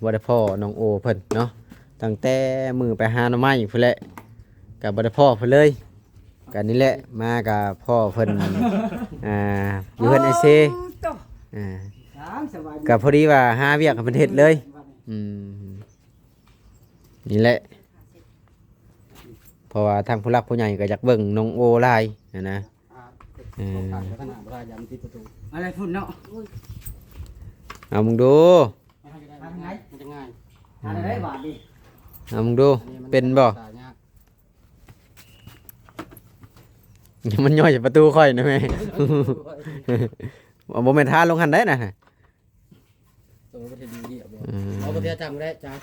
ບໍ່ໄດ້ພໍ້ນ້ອງໂອເພິ່ນເນາະ ຕັ້ງແຕ່ມື້ໄປຫາໜໍ່ໄມ້ພຸ້ນແຫຼະ ກໍບໍ່ໄດ້ພໍ້ເພິ່ນເລີຍ. ກໍນີ້ແຫຼະ ມາກໍພໍ້ເພິ່ນ ອ່າ ຢູ່ເຮືອນອ້າຍເຊ ອ່າ ກໍພໍດີວ່າຫາວຽກໃຫ້ເພິ່ນເຮັດເລີຍ. ອືມ ນີ້ແຫຼະ ເພາະວ່າທາງຜູ້ຫຼັກຜູ້ໃຫຍ່ກໍຢາກເບິ່ງນ້ອງໂອຫຼາຍຫັ້ນນະ. ອ່າ ເອີ ຂອງການພັດທະນາບໍ່ໄດ້ ຢ້ານມັນຕິດປະຕູ ອາໄລພຸ້ນເນາະ. ເອົາເບິ່ງດູ ທາງໃດ ມັນຈະງ່າຍ ທາງໃດບາດນີ້ ເອົາເບິ່ງດູ ອັນນີ້ມັນ ເປັນບໍ່? ສາຍຍາກ ມັນຍ່ອຍໃສ່ປະຕູຂ້ອຍນະແມ່. ບໍ່ແມ່ນທາລົງຫັ້ນໄດ໋ນະ. ໂຕປະເທດອິນເດຍບໍ່? ອືມ ເອົາປະເທດຈຳກໍໄດ້ຈ້າ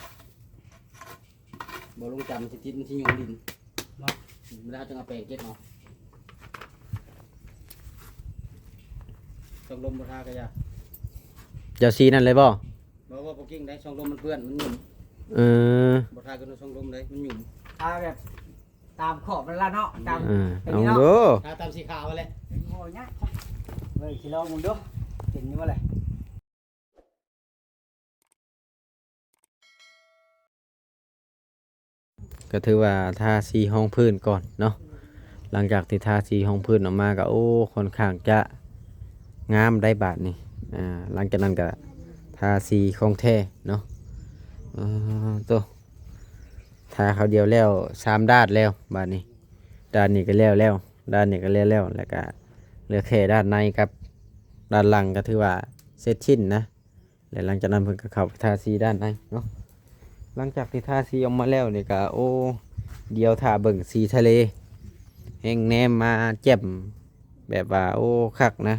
ບໍ່ລົງຈຳຊິຕິດ ມັນຊິຫຍຸ້ງດິນເນາະ. ເວລາເຮົາຈຶ່ງເອົາແປງເກັບເອົາ ຊ່ອງລົມບໍ່ທາກໍຢ່າ. ເຈົ້າສີນັ້ນເລີຍບໍ່? ບໍ່ ບໍ່ ບໍ່ກິ້ງໄດ໋ ຊ່ອງລົມມັນເປື້ອນ ມັນຫຍຸ້ງ. ເອີ ບໍ່ທາກໍຊ່ອງລົມເລີຍ ມັນຫຍຸ້ງ. ທາແບບຕາມຂອບມັນລະເນາະ ຕາມ ເອີ ເປັນ ເອົາ ນີ້ເນາະ ເບິ່ງດູ ທາຕາມສີຂາວຫັ້ນແຫຼະ. ໂອ້ຍ ຍາກ ເບິ່ງ ຊິລອງເບິ່ງດູ ເປັນຢູ່ບໍ່ລະ. ກໍຖືວ່າທາສີຮອງພື້ນກ່ອນເນາະ. ຫຼັງຈາກທີ່ທາສີຮອງພື້ນອອກມາກໍ ໂອ້ ຄ່ອນຂ້າງຈະງາມໄດ໋ບາດນີ້. ອ່າ ຫຼັງຈາກນັ້ນກໍທາສີຂອງແທ້ເນາະ. ເອີ ໂຕ ທາຄາວດຽວແລ້ວສາມດ້ານແລ້ວບາດນີ້. ດ້ານນີ້ກໍແລ້ວແລ້ວ ດ້ານນີ້ກໍແລ້ວແລ້ວ ແລ້ວກໍເຫຼືອແຄ່ດ້ານໃນກັບດ້ານຫຼັງ ກໍຖືວ່າເສັດສິ້ນນະ. ແລະ ຫຼັງຈາກນັ້ນເພິ່ນກໍເຂົ້າໄປທາສີດ້ານໃນເນາະ. ຫຼັງຈາກທີ່ທາສີອອກມາແລ້ວນີ້ກໍ ໂອ້ ດຽວຖ້າເບິ່ງສີທະເລ ແຮງແນມມາແຈ່ມແບບວ່າ ໂອ້ ຄັກນະ.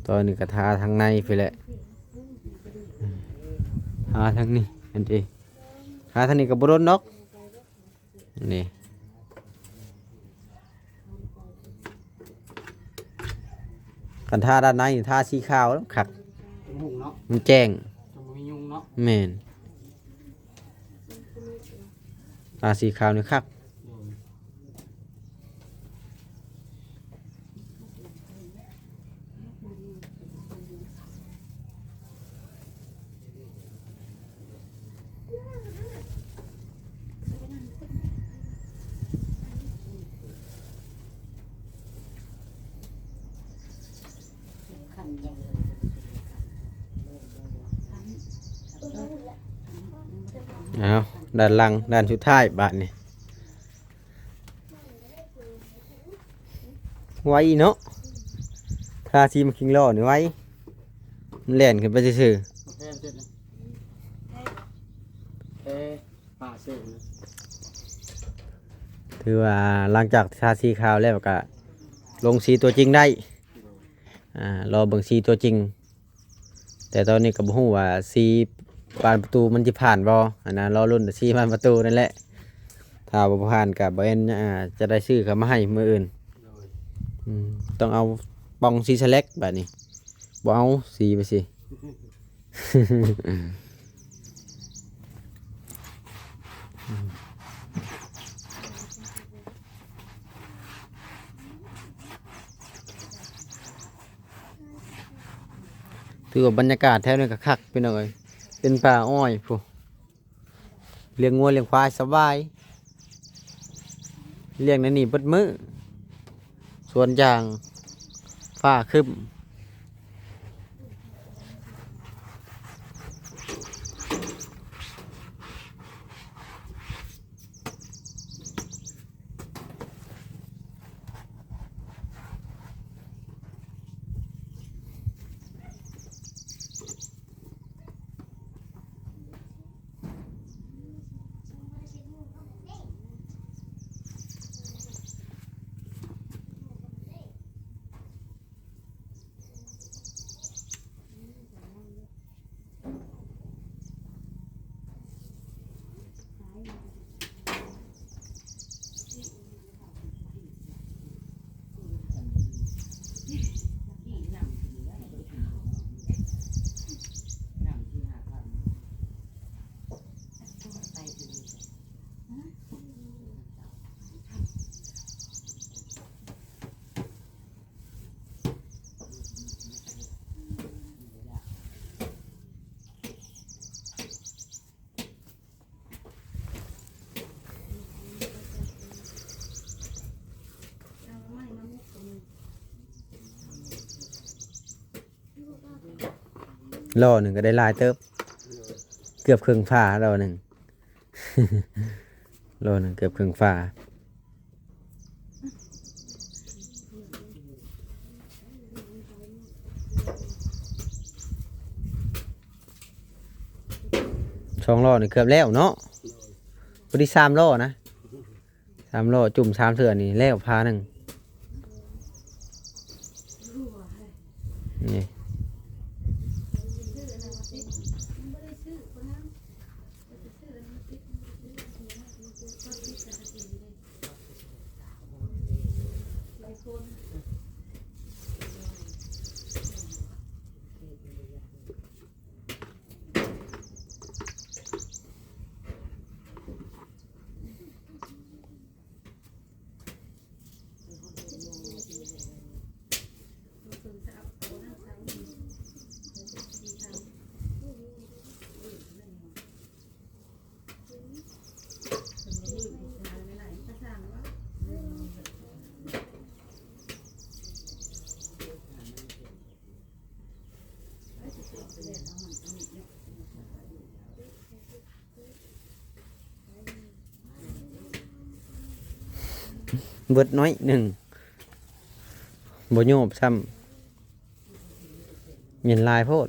ຕອນນີ້ກໍທາທາງໃນພຸ້ນແຫຼະ ທາທາງນີ້ຫັ້ນເອງ. ທາທາງນີ້ກໍບໍ່ດົນດອກ. ນີ້ ຄັນທາດ້ານໃນນີ້ ທາສີຂາວຄັກ ຈັ່ງຫຸ້ງເນາະ ມັນແຈ້ງ ຈັ່ງບໍ່ມີຍຸງເນາະ. ແມ່ນ ທາສີຂາວນີ້ຄັກ. ໂດຍ. ເອົາ ດ້ານຫຼັງ ດ້ານສຸດທ້າຍບາດນີ້. ໄວເນາະ ທາສີມາຄິງລໍ້ນີ້ໄວ ມັນແລ່ນຂຶ້ນໄປຊື່ໆ. ແພງເຈັດນະ ແພງຫ້າແສນນະ. ຖືວ່າຫຼັງຈາກທາສີຂາວແລ້ວກະລົງສີຕົວຈິງໄດ້ ອ່າ ລໍເບິ່ງສີຕົວຈິງ. ແຕ່ຕອນນີ້ກໍບໍ່ຮູ້ວ່າສີບານປະຕູມັນຊິຜ່ານບໍ່ຫັ້ນນະ ລໍລຸ້ນແຕ່ສີບານປະຕູນັ້ນແຫຼະ. ຖ້າບໍ່ຜ່ານກໍບໍ່ແມ່ນ ອ່າ ຈະໄດ້ຊື້ເຂົ້າມາໃຫ້ມື້ອື່ນ. ໂດຍ. ອືມ ຕ້ອງເອົາປ່ອງສີສະແລັກບາດນີ້ ບໍ່ເອົາສີໄປຊິ. ຖືວ່າບັນຍາກາດແຖວນີ້ກໍຄັກພີ່ນ້ອງເອີຍ ເປັນປ່າອ້ອຍພຸ້ນ ລ້ຽງງົວລ້ຽງຄວາຍສະບາຍ ລ້ຽງໃນນີ້ເບິດມື້ ສວນຢາງ ຟ້າຄຶ້ມ. ໂ ລໍ້ໜຶ່ງກໍໄດ້ຫຼາຍເຕີບ ເກືອບເຄິ່ງຝາລໍ້ໜຶ່ງ ລໍ້ໜຶ່ງເກືອບເຄິ່ງຝາ. ສອງລໍ້ນີ້ເກືອບແລ້ວເນາະ ພໍດີສາມລໍ້ນະ ສາມລໍ້ຈຸ່ມສາມເທື່ອນີ້ແລ້ວຝາໜຶ່ງນີ້. ເບິດໜ້ອຍໜຶ່ງ ບໍ່ໂຍບຊ້ຳ ແມ່ນຫຼາຍໂພດ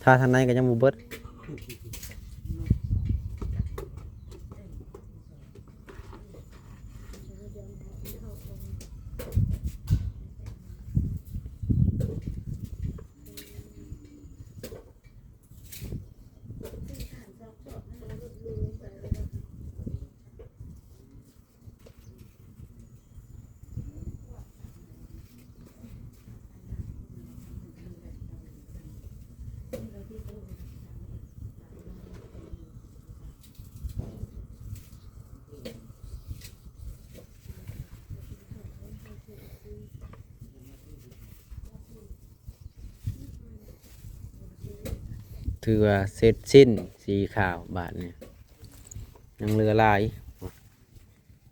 ຖ້າທາງໃນກໍຍັງບໍ່ເບິດ. ຖືວ່າເສັດສິ້ນ ສີຂາວບາດນີ້ ຍັງເຫຼືອຫຼາຍ.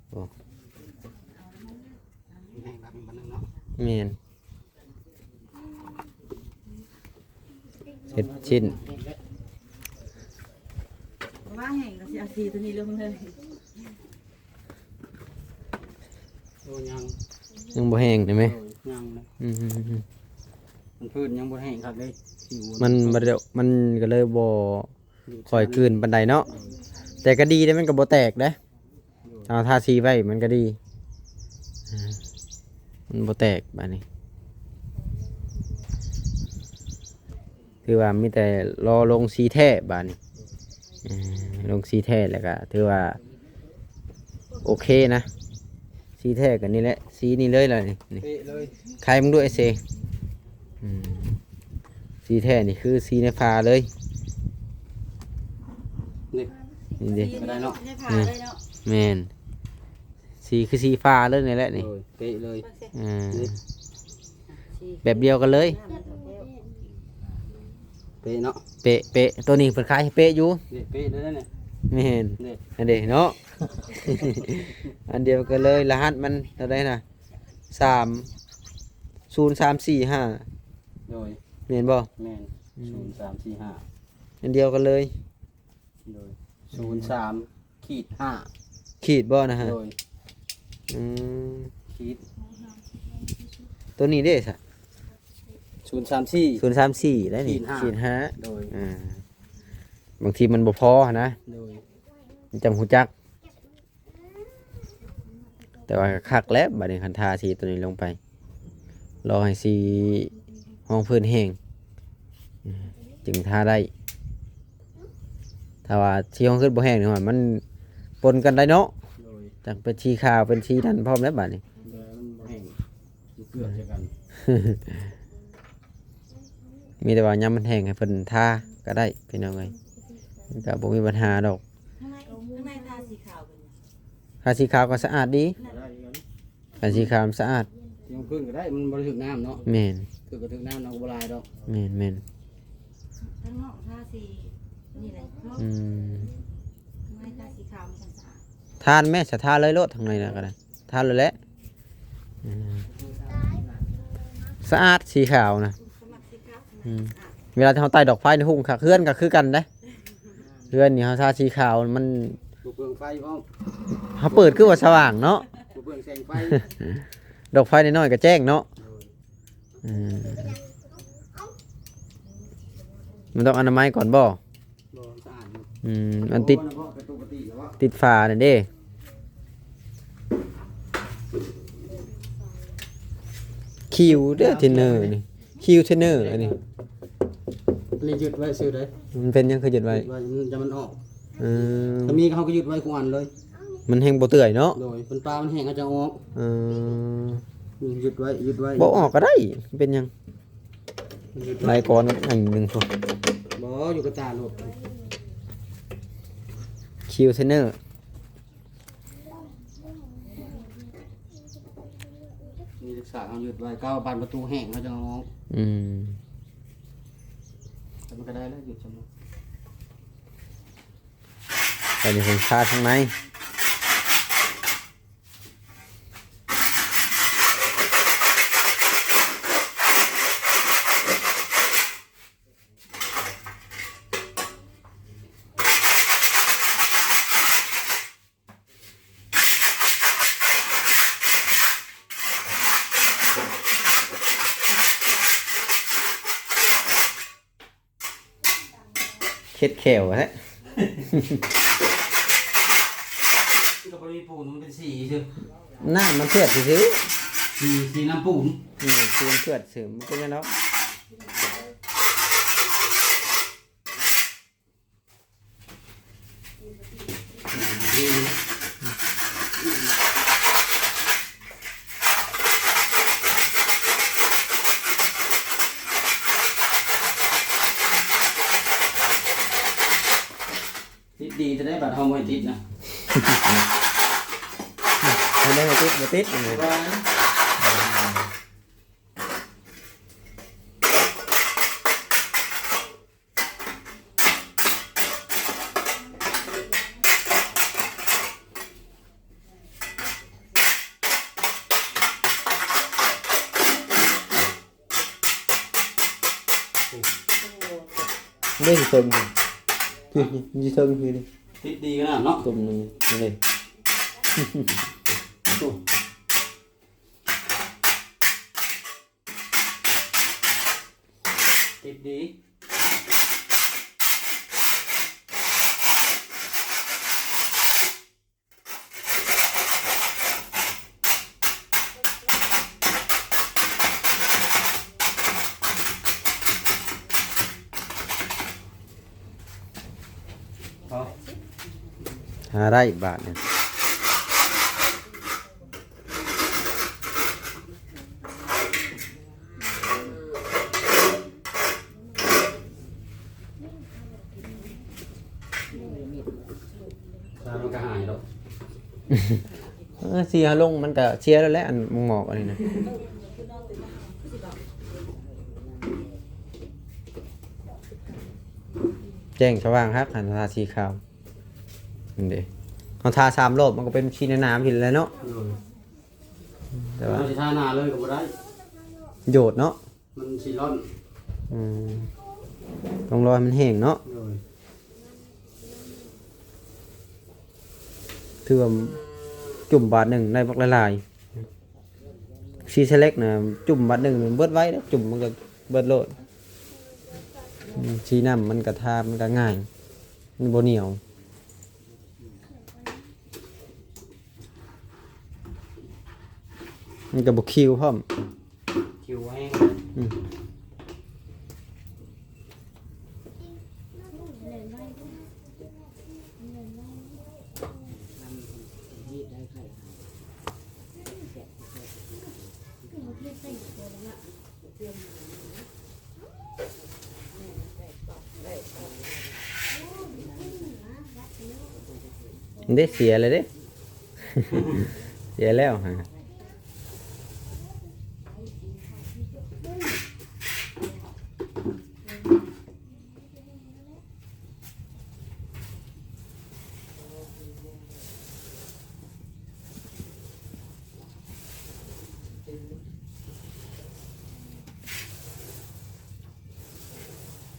ໂອ້ ແມ່ນ ເສັດສິ້ນ ວ່າແຫ້ງກໍຊິເອົາສີຕົວນີ້ລົງເລີຍ. ໂອ້ ຍັງ ຍັງບໍ່ແຫ້ງໄດ້ໄໝ? ໂອ້ຍ ຍັງເລີຍ ອືມ ມັນພື້ນຍັງບໍ່ແຫ້ງຄັກເດ້ ຜິວ ມັນບໍ່ໄດ້ ມັນກໍເລີຍບໍ່ຄ່ອຍກືນປານໃດເນາະ ແຕ່ກໍດີເດ້ ມັນກໍບໍ່ແຕກເດ້. ໂດຍ ເຮົາທາສີໄວ້ມັນກໍດີ ອາ ມັນບໍ່ແຕກບາດນີ້ ຖືວ່າມີແຕ່ລໍລົງສີແທ້ບາດນີ້ ເອີ ລົງສີແທ້ແລ້ວກໍຖືວ່າໂອເຄນະ ສີແທ້ກໍນີ້ແຫຼະ ສີນີ້ເລີຍລະນີ້ ນີ້ ເປະເລີຍ ໄຂເບິ່ງດູອ້າຍເຊ ອືມ ສີແທ້ນີ້ຄືສີໃນຝາເລີຍ ນີ້ ນີ້ເດ້ ກໍໄດ້ເນາະ ໃນຝາເລີຍເນາະ ແມ່ນ ສີຄືສີຝາເລີຍນີ້ແຫຼະນີ້ ໂດຍ ເປະເລີຍ ເອີ ນີ້ ແບບດຽວກັນເລີຍ ເປະເນາະ ເປະ ເປະ ໂຕນີ້ເພິ່ນຂາຍໃຫ້ເປະຢູ່ ນີ້ເປະເລີຍນະ ແມ່ນ ນີ້ ອັນເດ້ເນາະ ອັນດຽວກັນເລີຍ ລະຫັດມັນເທົ່າໃດນະ? ສາມ ສູນສາມສີ່ຫ້າ ໂດຍ ແມ່ນບໍ່? ແມ່ນ ອືມ ສູນສາມສີ່ຫ້າ ອັນດຽວກັນເລີຍ ໂດຍ ສູນສາມຂີດຫ້າ ຂີດບໍ່ນະຮະ? ໂດຍ ອືມ ຂີດ ໂຕນີ້ເດ້ຊະ? ສູນສາມສີ່ ສູນສາມສີ່ໄດ້ນີ້ ຂີດຫ້າ ຂີດຫ້າ ໂດຍ ອ່າ ບາງທີມັນບໍ່ພໍຫັ້ນນະ ໂດຍ ມັນຈັ່ງຮູ້ຈັກ. ແຕ່ວ່າກໍຄັກແລ້ວ ບາດນີ້ຄັນທາສີຕົວນີ້ລົງໄປ ລໍໃຫ້ສີຮອງພື້ນແຫ້ງ ອືມ ຈຶ່ງທາໄດ້ ຖ້າວ່າສີຮອງພື້ນບໍ່ແຫ້ງນີ້ ມັນປົນກັນໄດ້ເນາະ ໂດຍ ຈັ່ງເປັນສີຂາວ ເປັນສີນັ້ນພ້ອມແລ້ວບາດນີ້ ໂດຍ ມັນບໍ່ແຫ້ງ ມັນເກືອກໃສ່ກັນ. ມີແຕ່ວ່າຍາມມັນແຫ້ງໃຫ້ເພິ່ນທາກໍໄດ້ພີ່ນ້ອງເອີຍ ມັນກໍບໍ່ມີບັນຫາດອກ ຂ້າງໃນ ຂ້າງໃນທາສີຂາວເປັນຫຍັງ? ທາສີຂາວກໍສະອາດດີ ໄດ້ຄືກັນ ທາສີຂາວມັນສະອາດ ທີ່ມັນຂຶ້ນກໍໄດ້ ມັນບໍ່ໄດ້ຖືກນ້ຳເນາະ ແມ່ນ ຖືກກໍຖືກນ້ຳເນາະ ກໍບໍ່ຫຼາຍດອກ ແມ່ນໆ ທາງນອກທາສີນີ້ແຫຼະເນາະ ອືມ ຂ້າງໃນທາສີຂາວມັນສະອາດ ທາແມ່ ສະ ທາເລີຍໂລດ ທາງໃນນະກໍໄດ້ ທາເລີຍແຫຼະ ອືມ ສະອາດ ສີຂາວນະ ອືມ ສະອາດ ເວລາທີ່ເຮົາໄຕ້ດອກໄຟນີ້ຮຸ່ງຄັກ ເຮືອນກໍຄືກັນເດ້. ເຮືອນນີ້ເຮົາທາສີຂາວ ມັນ ບໍ່ເປືອງໄຟພ້ອມ ເຮົາເປີດຄືວ່າສະຫວ່າງເນາະ ບໍ່ເປືອງແສງໄຟ. ດອກໄຟນ້ອຍໆກໍແຈ້ງເນາະ. ໂດຍ ອືມ ມັນຕ້ອງອະນາໄມກ່ອນບໍ່? ບໍ່ ສະອາດຢູ່. ອືມ ອັນຕິດ ໂອ້ ມັນເພາະປະຕູປະຕີແລ້ວ ຕິດຝານັ້ນເດ້. ຄິວເດ້ ເທຣນເນີນີ້ ຄິວເທຣນເນີອັນນີ້. ອັນນີ້ຍຶດໄວ້ຊື່ໃດ. ມັນເປັນຫຍັງຄືຍຶດໄວ້? ຍຶດໄວ້ ມັນ ຢ່າມັນອອກ. ເອີ ຖ້າມີເຮົາກໍຍຶດໄວ້ຄູ່ອັນເລີຍ. ມັນແຮ່ງບໍ່ເປືອຍເນາະ. ໂດຍ ເປັນປາມັນແຫ້ງເຮົາຈະເອົາອອກ. ເອີ ອືມ ຍຶດໄວ້ ຍຶດໄວ້ ບໍ່ອອກກໍໄດ້ ເປັນຫຍັງ? ໄລ່ກ່ອນອັນໜຶ່ງພຸ້ນ ບໍ່ ຢູ່ກະຕາໂລດ. ຄິວເທຣນເນີ ມີລັກສະເຮົາຍຶດໄວ້ ກ້າວບານປະຕູແຫ້ງເຮົາຈະເອົາອອກ. ອືມ ແຕ່ມັນກໍໄດ້ແລ້ວ ຢຸດຊຳນັ້ນ. ອັນນີ້ເພິ່ນຄາທາງໃນ. ເຄັດແຂ້ວແທ້. ມັນກໍບໍ່ໄດ້ມີປູນ ມັນເປັນສີຊື່ ນ້ຳມັນເຜືອດຊື່ໆ ສີ ສີນ້ຳປູນ. ອືມ ສີມັນເຜືອດຊື່ ມັນເປັນຫຍັງດອກ. ຕິດດີແຕ່ໃດ ບາດເຮົາບໍ່ໃຫ້ຕິດນະ. ບໍ່ໄດ້ໃຫ້ຕິດ ບໍ່ຕິດ. ເດ້ ເທິງນີ້ ຢູ່ເທິງນີ້ ຕິດດີຂະໜາດເນາະ ຕຸ່ມໜຶ່ງນີ້. ຕິດດີ. ຫາໄດ້ບາດນີ້. ມັນກໍຫາຍດອກ. ເອີ ເສຍລົງ ມັນກໍເສຍແລ້ວແຫຼະ ອັນໝອກອັນນີ້ນະ. ແຈ້ງສະຫວ່າງຄັກ ຫັ້ນທາສີຂາວ. ນັ້ນເດ້ ເຮົາທາສາມລອບ ມັນກໍເປັນສີໜາໆ ພີ້ແຫຼະເນາະ. ໂດຍ ແຕ່ວ່າ ເຮົາຊິທາໜ້າເລີຍກໍບໍ່ໄດ້ ໂຍດເນາະ ມັນຊິຮ້ອນ. ອືມ ຕ້ອງລໍໃຫ້ມັນແຫ້ງເນາະ. ໂດຍ ຄືວ່າຈຸ່ມບາດໜຶ່ງໄດ້ບັກຫຼາຍໆ. ສີເຊເລັກນະ ຈຸ່ມບາດໜຶ່ງເບິດໄວເດ້ ຈຸ່ມມັນກໍເບິດໂລດ. ອືມ ສີນ້ຳມັນກະທາ ມັນກະງ່າຍ ມັນບໍ່ໜຽວ ມັນກະບໍ່ຄິວພ້ອມ. ຄິວແຮງ. ອືມ. ເດ້ ເສຍແລ້ວເດ້ ເສຍແລ້ວຫາ. ເ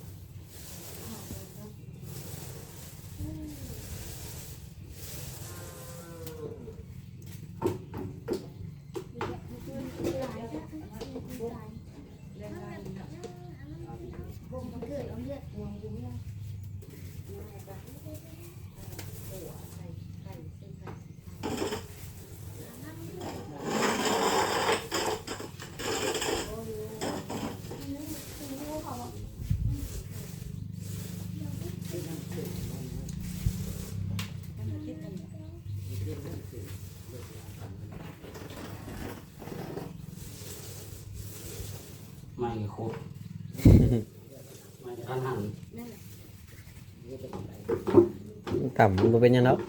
ກຳມັນບໍ່ເປັນຫຍັງດອກ.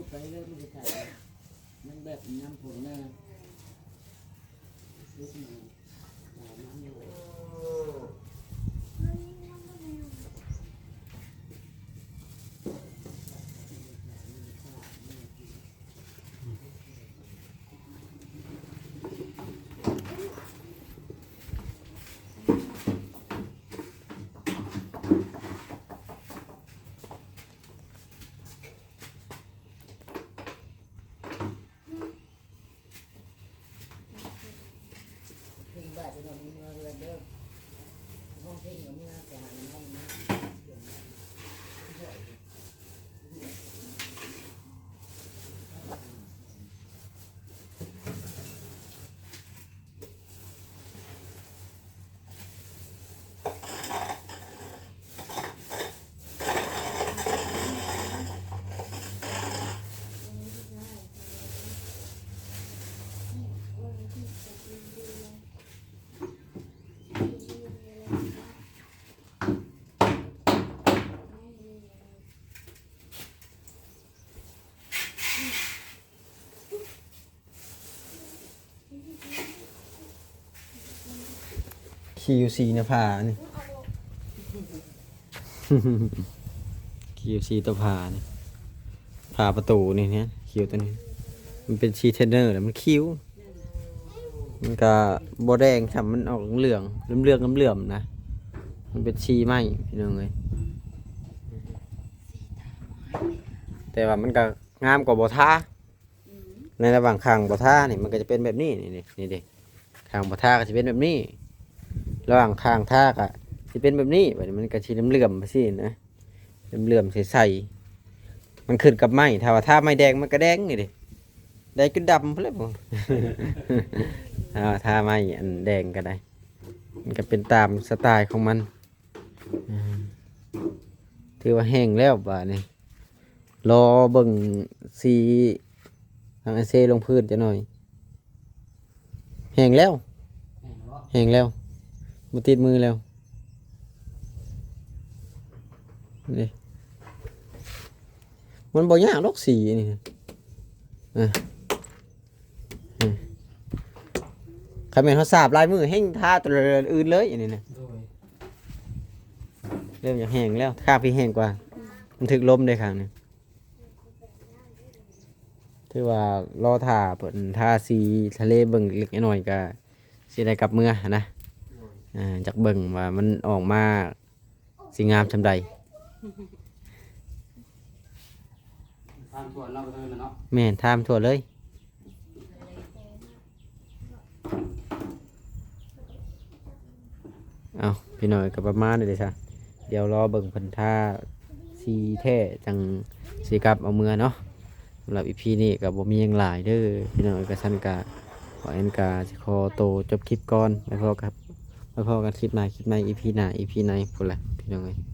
ໄປເລີຍ ມັນຈະໃສ່ ມັນແບບນ້ຳຜົນນະ ຄິວຊີນະພານີ້ ຄິວຊີຕົວພານີ້ ພາປະຕູນີ້ນະ ຄິວຕົວນີ້ ມັນເປັນຊີເທນເນີ ແລ້ວມັນຄິວ ມັນກະບໍ່ແດງຊ້ຳ ມັນອອກເຫຼືອງ ເຫຼືອມໆ ເຫຼືອມໆ ນະ ມັນເປັນຊີໄມ້ພີ່ນ້ອງເອີຍ ແຕ່ວ່າມັນກະງາມກວ່າບໍ່ທາ. ໃນລະຫວ່າງຂ້າງບໍ່ທານີ້ ມັນກໍຈະເປັນແບບນີ້ ນີ້ ນີ້ເດ້ ຂ້າງບໍ່ທາກໍຊິເປັນແບບນີ້ ລະຫວ່າງຂ້າງທາກໍຊິເປັນແບບນີ້ ບາດນີ້ມັນກໍຊິເຫຼືອມໆ ຈັ່ງຊີ້ນະ ເຫຼືອມໆ ໃສໆ ມັນຂຶ້ນກັບໄມ້ ຖ້າວ່າທາໄມ້ແດງມັນກໍແດງ ນີ້ເດ້ ແດງຈົນດຳພຸ້ນແຫຼະ ຖ້າວ່າທາໄມ້ອັນແດງກໍໄດ້ ມັນກໍເປັນຕາມສະໄຕຂອງມັນ. ອືມ ຖືວ່າແຫ້ງແລ້ວບາດນີ້ ລໍເບິ່ງສີທາງອາເຊລົງພື້ນຈັກໜ່ອຍ ແຫ້ງແລ້ວ ແຫ້ງແລ້ວ ບໍ່ຕິດມືແລ້ວ ນີ້ ມັນບໍ່ຍາກດອກສີນີ້ ອ່າ ອືມ ຄັນແມ່ນເຮົາສາບຫຼາຍມື້ແຮ່ງທາຕົວອື່ນເລີຍ ອັນນີ້ນະ ໂດຍ ເລີ່ມຢາກແຫ້ງແລ້ວ ຂ້າງພີ້ແຫ້ງກວ່າ ມັນຖືກລົມເດ້ຂ້າງນີ້ ຖືວ່າລໍຖ້າເພິ່ນທາສີທະເລເບິ່ງເລັກໆ ນ້ອຍໆ ກະຊິໄດ້ກັບເມືອຫັ້ນນະ ໂດຍ ອ່າ ຢາກເບິ່ງວ່າມັນອອກມາ ຊິງາມສ່ຳໃດ ຖາມທົ່ວເນາະ ແມ່ນ ຖາມທົ່ວເລີຍ ເອົ້າ ພີ່ນ້ອງ ກໍປະມານນີ້ເດ້ຊະ ດຽວລໍເບິ່ງເພິ່ນທາສີແທ້ ຈັ່ງຊິກັບເອົາເມືອເນາະ. ສຳລັບອີພີນີ້ກໍບໍ່ມີຫຍັງຫຼາຍເດີພີ່ນ້ອງເອີຍ ກະຊັ້ນກະ ຂໍແອນກະຊິຂໍໂຕຈົບຄລິບກ່ອນ ໄວ້ພໍ້ກັບ ໄວ້ພໍ້ກັນຄລິບໜ້າ ຄລິບໃໝ່ ອີພີໜ້າ ອີພີໃນພຸ້ນລະພີ່ນ້ອງເອີຍ.